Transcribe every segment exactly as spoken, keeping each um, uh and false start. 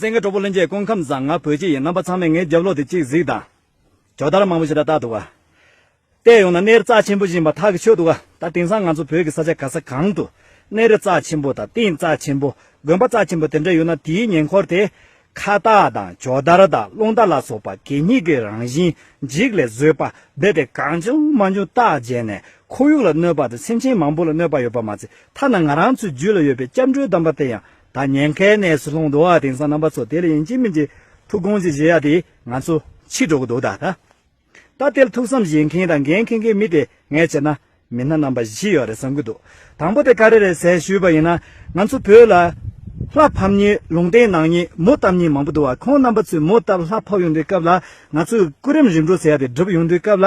བསྟན་རྒྱས་གྲོགས་པོ་ལྷན་རྒྱས་སྐུ་ཁམས་བཟང་། ང་བོད་ཀྱི་ཡིན། རྣམ་པ་ཚང་མས་ངའི་རྒྱབ་ལོགས་དེ་གཅིག་གཟིགས་དང་། ཇོ་དར་མང་པོ་ཞིག་ལ་བཏགས་འདུག་ག་བལྟས་ཡོང་ན་གནས་རྩ་ཆེན་པོ་ཞིག་ཡིན་པ་ཐག་གིས་ཆོད་འདུག་ག་ད་དེང་སང་ང་ཚོ་བོད་ཀྱི་ས་ཆ་ག་ས་གང་དུ་གནས་རི་རྩ་ཆེན་པོ་དང་སྟེང་རྩ་ཆེན་པོ། དགོན་པ་རྩ་ཆེན་པོ་དེ་འདྲ་ཡོད་ན། དེའི་ཉེ་འཁོར་དེ་ཁ་བཏགས་དང་ཇོ་དར་དང་རླུང་རྟ་ལ་སོགས་པ་གད་སྙིགས་ཀྱི་རང་བཞིན་འཇིག་ལས་བཟོས་པ་རྦད་དེ་གང་བྱུང་མང་བྱུང་བཏགས་བྱས་ནས། ཁོར་ཡུག་ལ་གནོད་པ་དང་སེམས་ཅན་མང་པོ་ལ་གནོད་པ་ཡོད་པ་མ་ཚད། ཐ་ན་ང་རང་ཚོའི་རྒྱུད་ལ་ཡོད་པའི་སྐྱབས་འགྲོའི་གདམས་པ་དེ་ཡང་ད་ཉེན་ཁའི་གནས་སུ་ལྷུང་འདུག་ག་དེང་སང་རྣམ་པ་ཚོ་དེ་ལ་ཡིན་གཅིག་མིན་གཅིག་ཐུགས་དགོངས་ཅིག་བཞེས་ཡ་དེ་ང་ཚོ་འཕྱི་འགྲོ་གི་འདུག་ད་ད། ད་དེ་ལ་ཐུགས་བསམ་བཞེས་མཁན་དང་འགན་འཁྱེར་མཁན་མི་དེ་ངས་བྱས་ན་མི་སྣ་རྣམ་པ་བཞི་ཡོད་རེད་བསམ་གྱི་འདུག་དང་པོ་དེ་ག་རེ་རེད་ཟེར་ཞུས་པ་ཡིན་ན། ང་ཚོ་བོད་ལ་ལྷ་ཕབ་མཁན་ལུང་བསྟན་གནང་མཁན་མོ་བཏབ་མཁན་མང་པོ་འདུག་ག་ཁོང་རྣམ་པ་ཚོས་མོ་བཏབ་ལྷ་ཕབ་ཡོང་དུས་སྐབས་ལ། ང་ཚོས་སྐུ་རིམ་རིམ་གྲོ་ཟེར་ཡ་དེ་སྒྲུབ་ཡོང་དུས་སྐབས་ལ།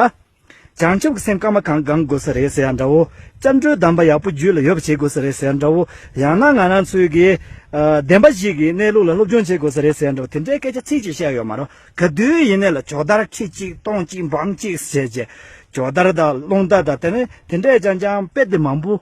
བྱང་ཆུབ་ཀྱི་སེམས་སྐར་མ་གང་གང་དགོས་ས་རེད་ཟེར་ཡ་འདྲ་བོ། སྐྱབས་འགྲོའི་གདམས་པ་ཡག་པོ་རྒྱུད་ལ་ཡོད་པ་བྱེད་དགོས་ས་རེད་ཟེར་ཡ་འདྲ་བོ། ཡང་ན་ང་རང་ཚོའི་གི་ཨ་བདེན་པ་བཞི་གི་གནས་ལུགས་ལ་སློབ་སྦྱོང་བྱེད་དགོས་ས་རེད་ཟེར་ཡ་འདྲ་བོ། དེ་འདྲའི་སྐད་ཆ་ཚིག་གཅིག་བཤད་ཡོད་མ་རེད། ག་དུས་ཡིན་ནའི་ལ་ཇོ་དར་ཁྲི་གཅིག་སྟོང་གཅིག་འབུམ་གཅིག་ཟེར་བྱས། ཇོ་དར་དང་རླུང་རྟ་དང་དེ་ནས་དེ་འདྲའི་རྐྱང་རྐྱང་དཔེ་དེ་མང་པོ་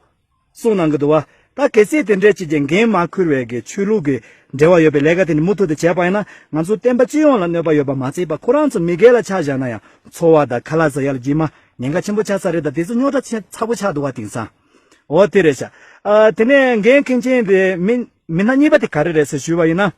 གསུངས་གནང་གི་འདུག་བ། ད་གལ་སྲིད་དེ་འདྲའི་ཅིག་གི་འགན་མ་འཁུར་བའི་གི་ཆོས་ལུགས་ཀྱི་འབྲེལ་བ་ཡོད་པའི་ལས་ཀ་དེ་ནི་མུ་མཐུད་དུ་བྱས་པ་ཡིན་ན། ང་ཚོ་བསྟན་པ་སྤྱི་ཡོངས་ལ་གནོད་པ་ཡོད་པ་མ་ཚད་པ། ཁོ་རང་ཚོ་མི་སྒེར་ལ་ཆ་བཞག་ན་ཡང་འཚོ་བ་དང་ཁ་ལག་ཟ་ཡ་ལ་རྗེས་མ་ཉེན་ཁ་ཆེན་པོ་ཆགས་ས་རེད། ད་དེ་ཚོ་རྙོག་དྲ་ཆེ་ཚ་པོ་ཆགས་འདུག་བ་དེང་སང་། འོ་དེ་རེད་ཤག་ཨ་དེ་ནས་འགན་འཁྱེར་མཁན་དེ་མི་མི་སྣ་གཉིས་པ་དེ་ག་རེ་རེད་ཟེར་ཞུས་པ་ཡིན་ན།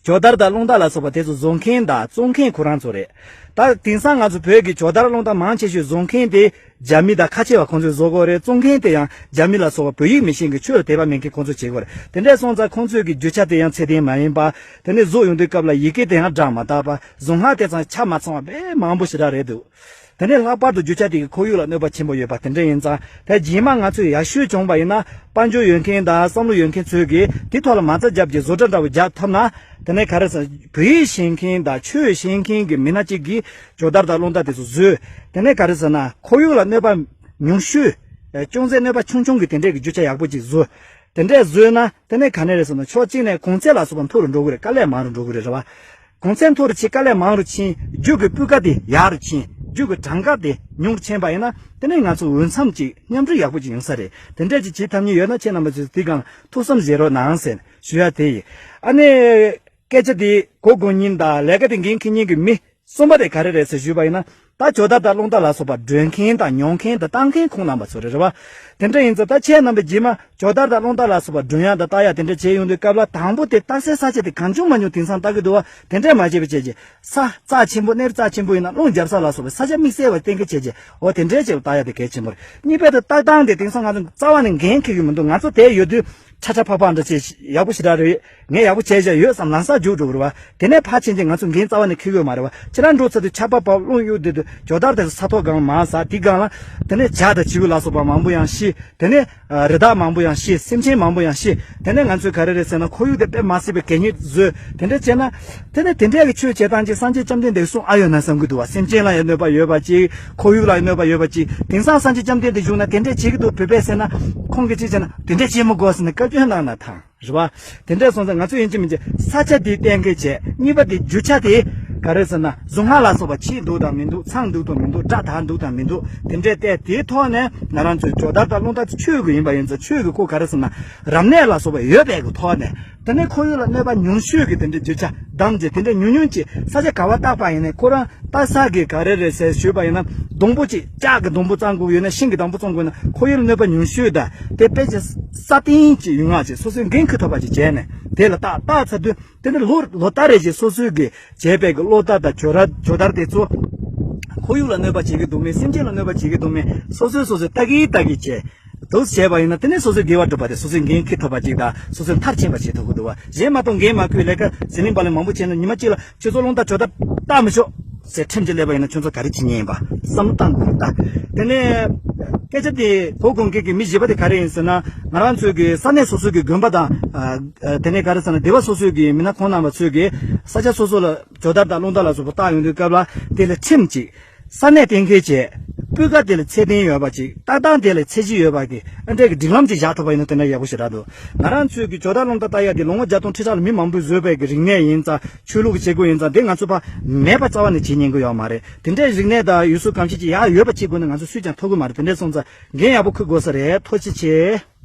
ཇོ་དར་དང་རླུང་རྟ་ལ་སོགས་པ་དེ་ཚོ་བཟོ་མཁན་དང་བཙོང་མཁན་ཁོ་རང་ཚོ་རེད། ད་དེང་སང་ང་ཚོ་བོད་ཀྱི་ཇོ་དར་རླུང་རྟ་མང་ཆེ་ཤོས་བཟོ་མཁན་དེ་རྒྱ་མི་དང་ཁ་ཆེ་བ་ཁོང་ཚོས་བཟོ་གི་ཡོད་རེད། བཙོང་མཁན་དེ་ཡང་རྒྱ་མི་ལ་སོགས་པ་བོད་ཡིག་མི་ཤེས་མཁན། ཆོས་ལ་དད་པ་མེད་མཁན་ཁོང་ཚོས་བྱེད་ཀྱི་ཡོད་རེད། དེ་འདྲས་སོང་ཙང་ཁོང་ཚོས་ཀྱི་རྒྱུ་ཆ་དེ་ཡང་ཚད་ལྡན་མ་ཡིན་པ། དེ་ནས་བཟོ་ཡོང་དུས་སྐབས་ལ་ཡི་གེ་དེ་ཡང་འདྲ་མ་དག་པ། གཟུངས་སྔགས་དེ་ཚང་ཆ་མ་ཚང་བ་དཔེ་མང་པོ་ཞེ་དྲག་རེད་འདུག་དེ་ནས་ལྷག་པར་དུ་རྒྱུ་ཆ་དེ་གི་ཁོར་ཡུག་ལ་གནོད་པ་ཆེན་པོ་ཡོད་པ་དེ་འདྲ་ཡིན་ཙང་། ད་རྗེས་མ་ང་ཚོས་ཡག་ཤོས་བྱུང་བ་ཡིན་ན། དཔལ་འབྱོར་ཡོད་མཁན་དང་བསམ་བློ་ཡོད་མཁན་ཚོས་གིས་དེ་ཐོག་ལ་མ་རྩ་བརྒྱབ་ཀྱི་བཟོ་གྲྭ་འདྲ་བོ་རྒྱག་ཐུབ་ན། དེ་ནས་ག་རེ་ཟེར། བོད་ཡིག་ཤེས་མཁན་དང་ཆོས་ཤེས་མཁན་གྱི་མི་སྣ་གཅིག་གིས་ཇོ་དར་དང་རླུང་རྟ་དེ་ཚོ་བཟོས། དེ་ནས་ག་རེ་ཟེར་ན། ཁོར་ཡུག་ལ་གནོད་པ་ཉུང་ཤོས། ཅུང་ཟད་གནོད་པ་ཆུང་ཆུང་གི་དེ་འདྲས་ཀྱི་རྒྱུ་ཆ་ཡག་པོ་ཅིག་བཟོས། དེ་འདྲས་བཟོས་ན་དེ་ནས་ག་ནས་རེད་ཟེར་ན། ཕྱོགས་གཅིག་ནས་གོང་ཚད་ལ་སོགས་པ་མཐོ་རུ་འགྲོ་གི་རེད། དཀའ་ལས་མང་རུ་འགྲོ་གི་རེད། རེད་བ། གོང་ཚད་མཐོ་རུ་ཕྱིན། དཀའ་ལས་མང་རུ་ཕྱིན། རྒྱུ་གི་སྤུས་ཀ་དེ་ཡག་རུ་ཕྱིན། རྒྱུ་གི་གྲངས་ཀ་དེ་ཉུང་རུ་ཕྱིན་པ་ཡིན་ན། དེ་ནས་ང་ཚོ་འོས་འཚམ་ཅིག་མཉམ་འབྲེལ་ཡག་པོ་ཅིག་ཡོང་ས་རེད། དེ་འདྲས་ཅིག་བྱེད་ཐབས་མྱོང་ཡོད་ན་ཁྱེད་རྣམ་པ་ཚོས་དེ་སྒང་ཐུགས་བསམ་བཞེས་རོགས་གནང་ཟེར་ཞུ་ཡ་དེ་ཡིན། ཨ་ནི། སྐད་ཆ་དེ་གོ་དགོས་མཁན་དང་ལས་ཀ་དེ་འགན་འཁྱེར་མཁན་གྱི་མི་གསུམ་པ་དེ་ག་རེ་རེད་ཟེར་ཞུས་པ་ཡིན་ན། ད་ཇོ་དར་དང་རླུང་རྟ་ལ་སོགས་པ་སྒྲོན་མཁན་དང་ཉོ་མཁན་དང་བཏང་མཁན་ཁོང་རྣམ་པ་ཚོ་རེད། རེད་བ། དེ་འདྲ་ཡིན་ཙང་ད་ཁྱེད་རྣམ་པས་རྗེས་མ་ཇོ་དར་དང་རླུང་རྟ་ལ་སོགས་པ་སྒྲོན་ཡ་དང་བཏགས་ཡ་དེ་འདྲ་བྱེད་ཡོང་དུས་སྐབས་ལ། དང་པོ་དེ་བཏགས་སའི་ས་ཆ་དེ་གང་བྱུང་མང་བྱུང་དེང་སང་བཏགས་ཀྱི་འདུག་བ། དེ་འདྲས་མ་བྱེད་པ་བྱས་རྗེས། ས་རྩ་ཆེན་པོ། གནས་རྩ་ཆེན་པོ་ཡིན་ན། རླུང་རྒྱབ་ས་ལ་སོགས་པའི་ས་ཆ་དམིགས་བསལ་བ་གཏན་འཁེལ་བྱས་རྗེས། འོ་དེ་འདྲས་བྱས་པ་བཏགས་ཡ་དེ་གལ་ཆེན་པོ་རེད། གཉིས་པ་དེ་བཏགས་སྟངས་དེ་དེང་སང་ང་ཚོ་རྩ་བ་ནས་འགན་འཁྱེར་གྱི་མི་འདུག་ང་ཚོ་དེ་ཡོད་དུས་ཁྲ་ཁྲ་ཕག་ཕག་འདྲ་བྱས། ཡག་པོ་ཞེ་དྲག་རེད། ངས་ཡག་པོ་བྱས་བཞག་ཡོད་བསམ་ལམ་སང་རྒྱུགས་འགྲོ་གི་རེད་བ། དེ་ནས་ཕར་ཕྱིན་ཅིག་ང་ཚོ་འགན་རྩ་བ་ནས་འཁྱེར་གྱི་ཡོད་མ་རེད་བ། ཁྱེད་རང་འགྲོ་ཚར་དུས་ཆར་པ་བབས། རླུང་གཡུག་བསྡད་དུས་ཇོ་དར་དེ་ཚོ་ས་ཐོག་སྒང་མར་ཟག་དེ་སྒང་ལ། དེ་ནས་བྱ་དང་བྱིའུ་ལ་སོགས་པ་མང་པོ་ཡང་ཤི། དེ་ནས་རི་དྭགས་མང་པོ་ཡང་ཤི། སེམས་ཅན་མང་པོ་ཡང་ཤི། དེ་ནས་ང་ཚོས་ག་རེ་རེད་ཟེར་ན། ཁོར་ཡུག་དེ་དཔེ་མ་སྲིད་པའི་གད་སྙིགས་བཟོས། དེ་འདྲ་བྱས་ན། དེ་ནས་དེ་འདྲ་གི་ཆོས་བྱེད་སྟངས་ཅིག་སངས་རྒྱས་བཅོམ་ལྡན་འདས་གསུང་ཨ་ཡོད་ན་བསམ་གྱི་འདུག་བ། སེམས་ཅན་ལ་ཡང་གནོད་པ་ཡོད་པ་ཅིག་ཁོར་ཡུག་ལ་ཡང་གནོད་པ་ཡོད་པ་ཅིག་དེང་སང་སངས་རྒྱས་བཅོམ་ལྡན་འདས་བཞུགས་ན་དེ་འདྲ་བྱེད་ཀྱི་འདུག་བོད་པས་ཟེར་ན། ཁོང་གིས་ཅིག་བྱས་ན་དེ་འདྲ་བྱེད་མི་དགོས་ཟེར་ནས་བཀའ་བཀྱོན་གནང་ན་ཐང་། རེད་བ། དེ་འདྲས་སོང་ཙང་ང་ཚོ་ཡིན་གཅིག་མིན་གཅིག་ས་ཆ་དེ་གཏན་འཁེལ་བྱས། གཉིས་པ་དེ་རྒྱུ་ཆ་དེ་ག་རེ་ཟེར་ན། གཟུངས་སྔགས་ལ་སོགས་པ་ཆད་འདུག་དང་མི་འདུག་ཚང་འདུག་དང་མི་འདུག་སྒྲ་དག་འདུག་དང་མི་འདུག་དེ་འདྲས་བལྟས། དེའི་ཐོག་ནས་ང་རང་ཚོའི་ཇོ་དར་དང་རླུང་རྟ་དེ་ཆོས་ཀྱི་ཡིན་པ་ཡིན་ཙང་། ཆོས་ཀྱི་ཁོ་ག་རེ་ཟེར་ན། རབ་གནས་ལ་སོགས་པ་ཡོད་པའི་གི་ཐོག་ནས། དེ་ནས་ཁོར་ཡུག་ལ་གནོད་པ་ཉུང་ཤོས་ཀྱི་དེ་འདྲའི་རྒྱུ་ཆ་བདམས་བྱས། དེ་འདྲ་ཉུང་ཉུང་ཅིག་ས་ཆ་ག་བ་བཏགས་པ་ཡིན་ནའི། ཁོ་རང་བཏགས་ས་གི་ག་རེ་རེད་ཟེར་ཞུས་པ་ཡིན་ན། སྡོང་པོ་ཅིག་ལྕགས་ཀྱི་སྡོང་པོ་བཙུགས་དགོས་ཡོད་ན། ཤིང་གི་སྡོང་པོ་བཙུགས་དགོས་ན། ཁོར་ཡུག་ལ་གནོད་པ་ཉུང་ཤོས་དང་། དེ་དཔེ་ཆ་སྲ་བརྟན་ཅིག་ཡོང་ཡག་ཅིག་སོ་སོའི་འགན་འཁུར་ཐུབ་པ་ཅིག་བྱས་ནས། དེ་ལ་བཏགས། བཏགས་ཚར་དུས་དེ་ནི་ལོ་ལོ་ལྟར་རེ་བཞིན་སོ་སོའི་གི་བྱས་པའི་གི་རླུང་རྟ་དང་ཇོ་ར་ཇོ་དར་དེ་ཚོ་ཁོར་ཡུག་ལ་གནོད་པ་བྱེད་ཀྱི་འདུག་མེད། སེམས་ཅན་ལ་གནོད་པ་བྱེད་ཀྱི་འདུག་མེད། སོ་སོས་སོ་སོས་ལྟ་གིན་ལྟ་གིན་བྱས། འདུག་བྱས་པ་ཡིན་ན། དེ་ནས་སོ་སོའི་དགེ་བ་སྒྲུབ་པ་དེ། སོ་སོའི་འགན་འཁྱེར་ཐུབ་པ་ཅིག་དང་། སོ་སོའི་མཐར་ཕྱིན་པ་བྱེད་ཐུབ་ཀྱི་འདུག་བ། གཞན་མ་གཏོགས་འགན་མ་འཁུར། ལས་ཀ་ཟི་ལིང་བ་ལིང་མང་པོ་བྱས་ན། ཉི་མ་གཅིག་ལ་ཁྱོད་ཚོ་རླུང་རྟ་ཇོ་དར་བཏགས་མི་ཆོག་ཟེར་ཁྲིམས་ཅིག་སླེབས་པ་ཡིན་ན། ཁྱོད་ཚོ་ག་རེ་བྱེད་མཁན་ཡིན་པ་བསམ་བློ་བཏང་དགོས་ཀྱི་རེད་ད། དེ་ནས་སྐད་ཆ་དེ་གོ་དགོས་མཁན་གྱི་མི་བཞི་པ་དེ་ག་རེ་ཡིན་ཟེར་ན། ང་རང་ཚོའི་གི་ས་གནས་སོ་སོའི་གི་དགོན་པ་དང་། ཨ་ཨ་དེ་ནས་ག་རེ་ཟེར་ན། སྡེ་བ་སོ་སོའི་གི་མི་སྣ་ཁོང་རྣམ་པ་ཚོས་གི་ས་ཆ་སོ་སོ་ལ་ཇོ་དར་དང་རླུང་རྟ་ལ་སོགས་པ་བཏགས་ཡོང་དུས་སྐབས་ལ། དེ་ལ་ཁྲིམས་ཅིག་ས་གནས་གཏན་འཁེལ་བྱས། སྤུས་ཀ་དེ་ལ་ཚད་ལྡན་ཡོད་པ་ཅིག་བཏགས་སྟངས་དེ་ལ་ཚད་གཞི་ཡོད་པ་གི་ཨ་འདྲས་ཀྱི་སྒྲིག་ལམ་ཅིག་བཞག་ཐུབ་པ་ཡིན་ན། དེ་འདྲ་ཡག་པོ་ཞེ་དྲག་འདུག་ང་རང་ཚོའི་གི་ཇོ་དར་རླུང་རྟ་བཏགས་ཡ་དེ་ལོ་ངོ་བརྒྱ་སྟོང་ཁྲི་ཕྲག་ལ་མི་མང་པོས་བཟོས་པའི་གི་རིག་གནས་ཡིན་ཙང་། ཆོས་ལུགས་ཀྱི་བྱེད་སྒོ་ཡིན་ཙང་། དེ་ང་ཚོ་ཕར་མེད་པ་རྩ་བ་ནས་བྱེད་ཉན་གི་ཡོད་མ་རེད། དེ་འདྲའི་རིག་གནས་དང་ཡུལ་སྲོལ་གོམས་གཤིས་ཅིག་ཡག་ཡོད་པ་བྱེད་དགོས་ན། ང་ཚོ་སུས་ཀྱང་ཐོབ་གི་མ་རེད། དེ་འདྲས་སོང་ཙང་འགན་ཡག་པོ་འཁུར་དགོས་ས་རེད། ཐུགས་རྗེ་ཆེ།